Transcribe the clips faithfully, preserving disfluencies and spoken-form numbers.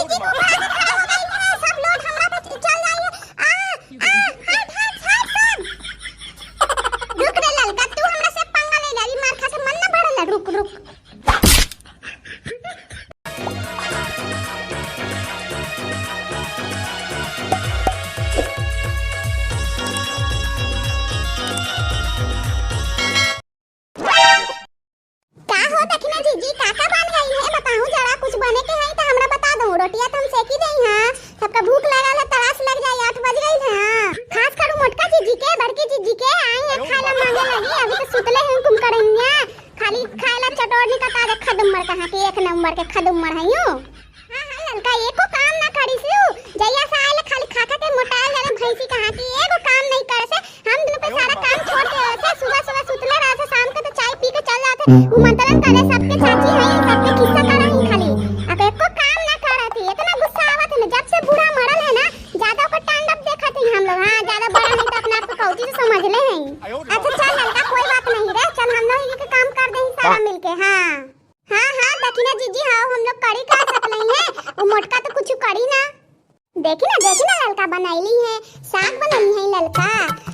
ई कुकुरा के खड़ा हो गई है, सब लोड हमरा पे चल जाइए। आ, आ, हट, हट, हट, सब। रुक रे ललका, तू हमरा से पंगा ले ले, अभी मार खा के मन ना बढ़ेला, रुक, रुक। का हो दखिना जीजी, का का बन गई है? बताहूँ जरा, कुछ बने के है तो हमरा बता दो, रोटिया तो हम सेकी दे हाँ, सबका भूख लगल है, तलाश लग जाए, आठ बज गई है। हाँ, खास करू मोटका जीजी के, बड़की जीजी के, आई है खाए ला मांगे लगी, अभी तो सुतले हैं कुमकरनिया, खाली खाए ला चटोरनी का ताजा खदुम्मर कहाँ के, एक नंबर के खदुम्मर है यूँ। हाँ, हाँ, ललका एको काम ना करिस उ। जहिया से आयल खाली खा खा के मोटायल जाले भैंसी कहाँ की, एगो काम नहीं करे से। हम दुनो पे सारा काम छोड़ के रहे से, सुबह सुबह सुतले रहे से, शाम के तो चाय पी के चल जाते। उ मंत्रण करे सबके चाची है, सबके किस्सा करे ही खाली। अब एको काम ना करत ही, इतना गुस्सा आवत है ना, जब से बूढ़ा मरल है ना, ज्यादा ओकर तांडव देखत ही हम लोग। हाँ, ज्यादा बड़ा नहीं तो अपने आप को कौची से समझ ले हैं। अच्छा चल ललका, कोई बात नहीं रे, चल हम लोग ये काम कर दे सारा हाँ। मिलके। हाँ। हाँ, हाँ, दखिना जीजी, हाँ, हम लोग करी का सकलई है, वो मोटका तो कुछ करी ना। देखी ना, देखी ना, ललका बनैली है, साग बनैली है ललका,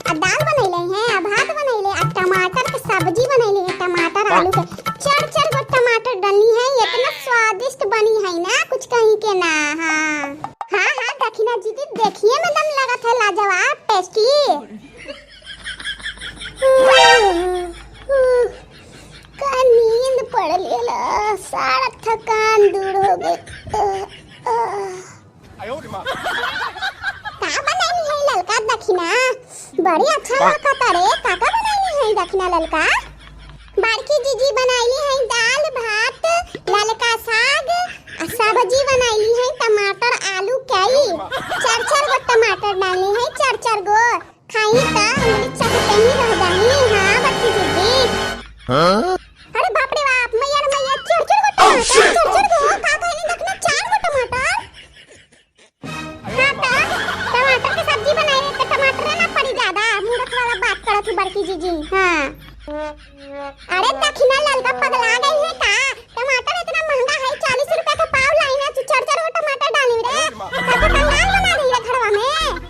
आ दाल बनैले है, आ भात बनैले, आ टमाटर के सब्जी बनैले है, टमाटर आलू के, चार चार गो टमाटर डलनी है, इतना स्वादिष्ट बनी है ना, कुछ कहीं के ना। हाँ, हाँ, हाँ, दखिना जीजी, देखिए में दम लगत है लाजवाब, टेस्टी। का नींद पड़ लेला, सारा थकान दूर हो गई। अ, अ। का बनैली है ललका दखिना? बड़ी अच्छा हाँ। लागत रे, का का बनैली है दखिना ललका? बड़की जीजी बनैली है दाल भात, ललका साग, आ सब्जी बनैली है टमाटर आलू कई। चार चार गो टमाटर डाली है, चार चार गो। खाई त उंगली चटते ही रह जाई। हाँ, बड़की दीदी। हाँ? अरे बाप रे बाप, मैया रे मैया, चार चार गो टमाटर, चार चार गो, का कहनी देखना, चार गो टमाटर। हाँ त, टमाटर के सब्जी बनाई त टमाटर ना पड़ी ज्यादा, मूर्ख वाला बात करत ही बड़की जीजी। हाँ। अरे दखिना ललका पगला गई है का? टमाटर इतना महंगा है, चालीस रुपया के पाव लाई ना, तू चार चार गो टमाटर डाली रे, सबको कंगाल बना रही है घरवा में।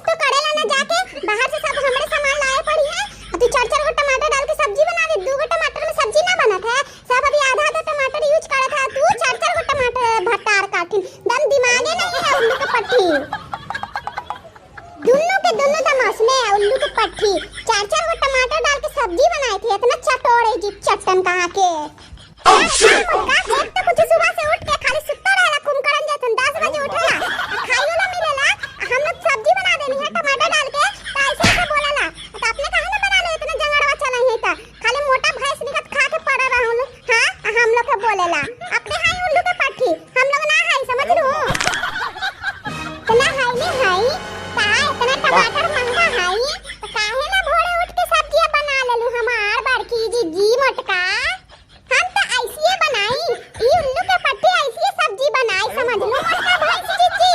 तो करेला ना जाके, बाहर से सब हमरे सामान लाए पड़ी है। और तू चार चार गो टमाटर डाल के सब्जी बना दे, दू गो टमाटर में सब्जी ना बनत है, सब अभी आधा आधा टमाटर use करत है, तू चार चार गो टमाटर भट्टार काटिन, दम दिमागे नहीं है उल्लू के पट्टी। दुन्नू के दुन्नू दम असने है उल्लू के पट्टी, चार चार गो टमाटर डाल के सब्जी बनाए थे, इतना चटोरे जीभ चट्टन कहाँ के। Oh, shit! का एक तो कुछ सुबह से उठ के खाली सुत्ता रहेला, कुंभकर्ण जैसन दस बजे उठेला, आ खाइयो ला मिलेला, आ हम लोग सब्जी बना देनी है टमाटर डाल के, तो ऐसे ऐसे बोलेला, तो अपने काहे ना बना लो, इतना जंगड़वा चला है तो, खाली मोटा भैंस निकट खा के पड़ा रहा हम लोग, हाँ, आ हम लोग के बोलेला, अपने हाई उल्लू के पट्टी, हम लोग ना हाई, समझ लू? इतना हाई नहीं हाई, का इतना टमाटर महंगा हाई, तो काहे ना भोरे उठ के सब्जियां बना लेलू हमार बड़की जीजी मोटका? हम त ऐसिए बनाई, ई उल्लू के पट्टी ऐसिए सब्जी बनाई, समझ लो मोटका भैंस जीजी।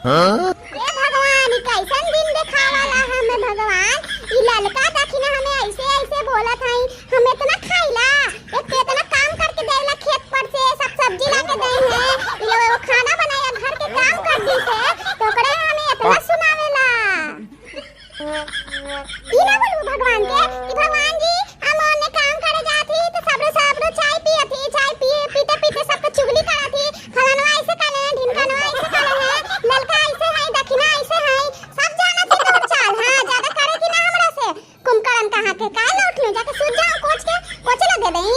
हाँ? हे भगवान, ई कैसन दिन देखावाला हमें भगवान, ई ललका दखिना हमें ऐसे ऐसे बोलत हई, हम इतना खाइला, एक तो इतना काम करके देला खेत पर से, सब सब्जी लाके देई है, ई लोग एगो खाना बनाई, घर के काम कर दी से, तो ओकरे हमें इतना सुनावेला। ई ना बोलबू भगवान के कि भगवान जी, हम ओने काम करे जात ही, तो सबरो, सबरो चाय पियत ही, चाय पिए, पीते, पीते सबके चुगली करत ही, फलानवा ऐसे कहले हैं, ढिमकानवा ऐसे कहले हैं, ललका ऐसे है, दखिना ऐसे है, सब जानत ही तोर चाल, हाँ, ज्यादा करे कि ना हमरा से, कुंभकर्ण कहाँ के, काहे ना उठले, जाके सूत जाओ, कोच के, कोच ला दे दई।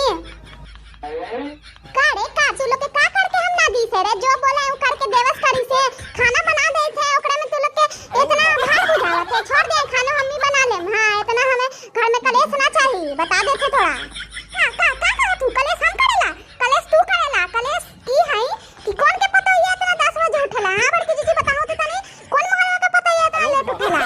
का रे, का तू लोग के का करके हम ना दी से रे? जो बोले उ करके देवस करी से, खाना बना दे थे, ओकरे में तू लोग के इतना भार बुझावत है। छोड़ दे, खाना हम ही बना लेम। हाँ, इतना हमें घर में कलेश ना चाहिए, बता दे थे थोड़ा। का, का, का कहा तू? कलेश हम करेला? कलेश तू करेला? कलेश ई है कि कौन के पतोहिया इतना दस बजे उठेला? हाँ, बड़की जीजी बताओ तो तनी, कौन मोहल्ला का पतोहिया इतना लेट उठेला?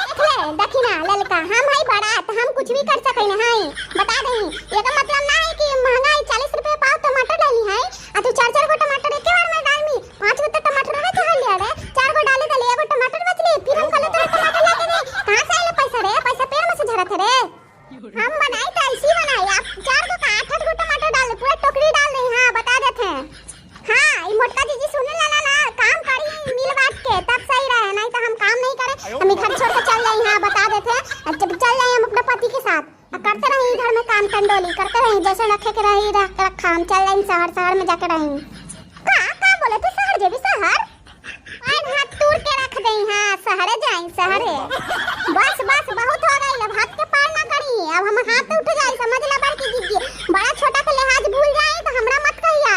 देख ले, दखिना, ललका, हम हई बड़ा, त हम कुछ भी कर सकै न हई। बता दही, एकर मतलब ना है कि महंगाई चालीस रुपया पाव टमाटर डाली है, आ तू चार चार गो टमाटर एके बार में डाल मी, पाँच गो तो टमाटर में चाह लिया रे, चार गो डाले डाले, एगो टमाटर बचले, फिर हम कल तोरा टमाटर लेके दे, कहाँ से आइले पैसा रे? पैसा पेड़ में से झरत है रे। हम बनाई तो ऐसी बनाई, आप चार गो का आठ आठ गो टमाटर डाल दे, पूरा टोकरी डाल दे, हाँ, बता देते हैं। हाँ, ई मोटका जीजी सुन थे, अब जब चल जाए हम अपना पति के साथ, आ करते रही घर में काम टंडोली, करते रही जैसे रखे के रही, रख, रखा, हम चल जाए शहर, शहर में जाके रही। का, का बोले थे, शहर जेबी, शहर? पैर हाथ तूर के रख देई, हाँ, शहरे जाई, शहरे। बस, बस, बहुत हो गई, अब हाथ के पार ना करी, अब हम हाथ उठ जाई, समझ ला बड़की जीजी, बड़ा छोटा के लिहाज भूल जाई तो हमरा मत कहिया।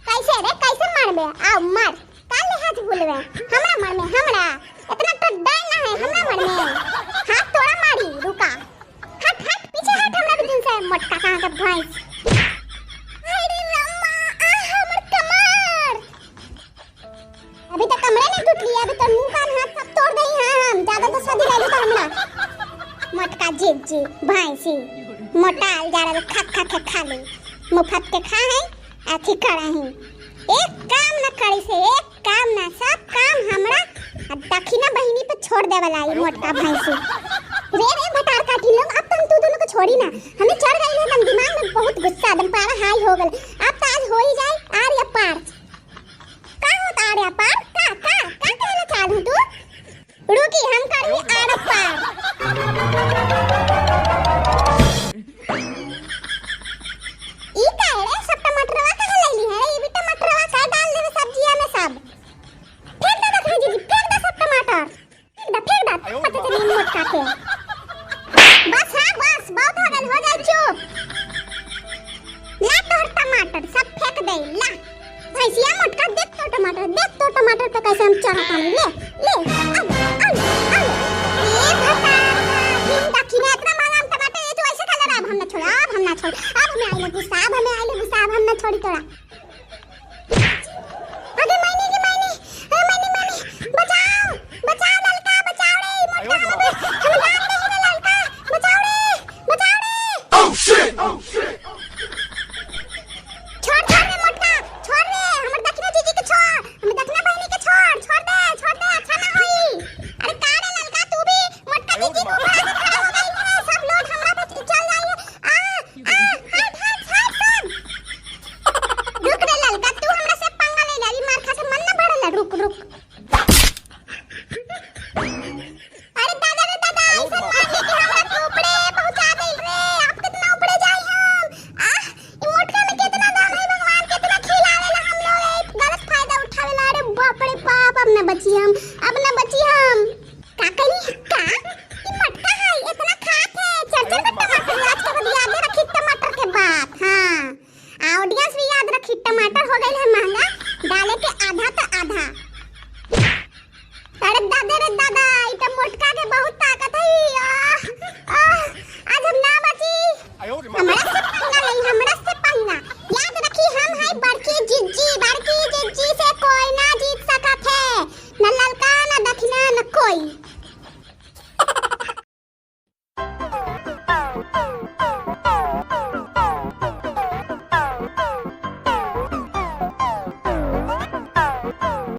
कैसे रे, कैसे मारबे? आओ मार, का लिहाज भूलबे? हमरा मार में, हमरा, इतना तो डर ना है, हमरा मार में। हाथ तोड़ा मारी, रुका, हट, हट, पीछे हट, हमरा बिजन से, मोटका कहाँ के भैंस। अरे रामा, आ हमर कमर। अभी तो कमरे नहीं टूटली, अभी तो मुंह कान हाथ सब तोड़ देई, हाँ, हम ज्यादा तो सदी रहली तो हमरा। मोटका जीजी, भैंसी, मोटाल जा रहे, खा खा के खा ले, मुफत के खा है, अथी करा है, एक काम न करी से, एक काम ना, सब काम हमरा आ दखिना बहिनी पे छोड़ देवला ई मोटका भैंसी। रे, रे, भटार काटी लोग, अब तो हम तू दोनों को छोड़ी ना। हमें चढ़ गई है एकदम दिमाग में बहुत गुस्सा, एकदम पारा हाई हो गल। अब तो आज हो ही जाए आर या पार। का होता आर या पार? का, का, का कहना चाहत हूँ तू? रुकी, हम करबी आर पार। ई का है रे, सब टमाटरवा कहाँ लैली है रे? ई भी टमाटरवा का डाल देवे सब्जिया में सब। फेंक दे, देखो जीजी, फेंक दे सब टमाटर। फेंक दे, फेंक दे, पता चली मोटका के। बस, हाँ, बस, बहुत हो गल, हो जाए चुप। ला तोहर टमाटर सब फेंक दे, ला। भैंसिया मोटका, देख तो टमाटर, देख तो टमाटर पे कैसे हम चढ़त हनी। ले, ले, अब, अब, अब। ए भतार, दिन दखिना इतना महंगा हम टमाटर, ये तो ऐसे खा ले रहा, अब हम ना छोड़ा, अब हम ना छोड़, अब हमें आइले गुस्सा, अब हमें आइले गुस्सा, अब हम ना छोड़ी तोरा। अरे मैनी की मैनी, अरे मैनी, मैनी, बचाओ, बचाओ ललका, बचाओ रे, ई मोटका हम, हम जान दे रे ललका, बचाओ रे, बचाओ रे। Oh shit! छोड़, छोड़ रे मोटका, छोड़ रे, हमर दखिना जीजी के छोड़, हमर दखिना बहिनी के छोड़, छोड़ दे, छोड़ दे, अच्छा ना होई। अरे का रे ललका, तू भी मोटका जीजी को उठा के खड़ा हो गई रे, सब लोग हमरा पे चल जाइए। आ, आ, हट, हट, हट, हट। रुक रे ललका, तू हमरा से पंगा ले ले, अभी मार खा के मन ना बढ़ला, रुक, रुक। अरे दादा रे दादा, ऐसन मार ले कि हमरा के ऊपरे पहुंचा देल रे। आप कितना ऊपरे जाई हम? आह, ई मोटका में कितना दम है भगवान, कितना खिलावेला हम लोग, एक गलत फायदा उठावेला। अरे बाप रे बाप, अब न बची हम।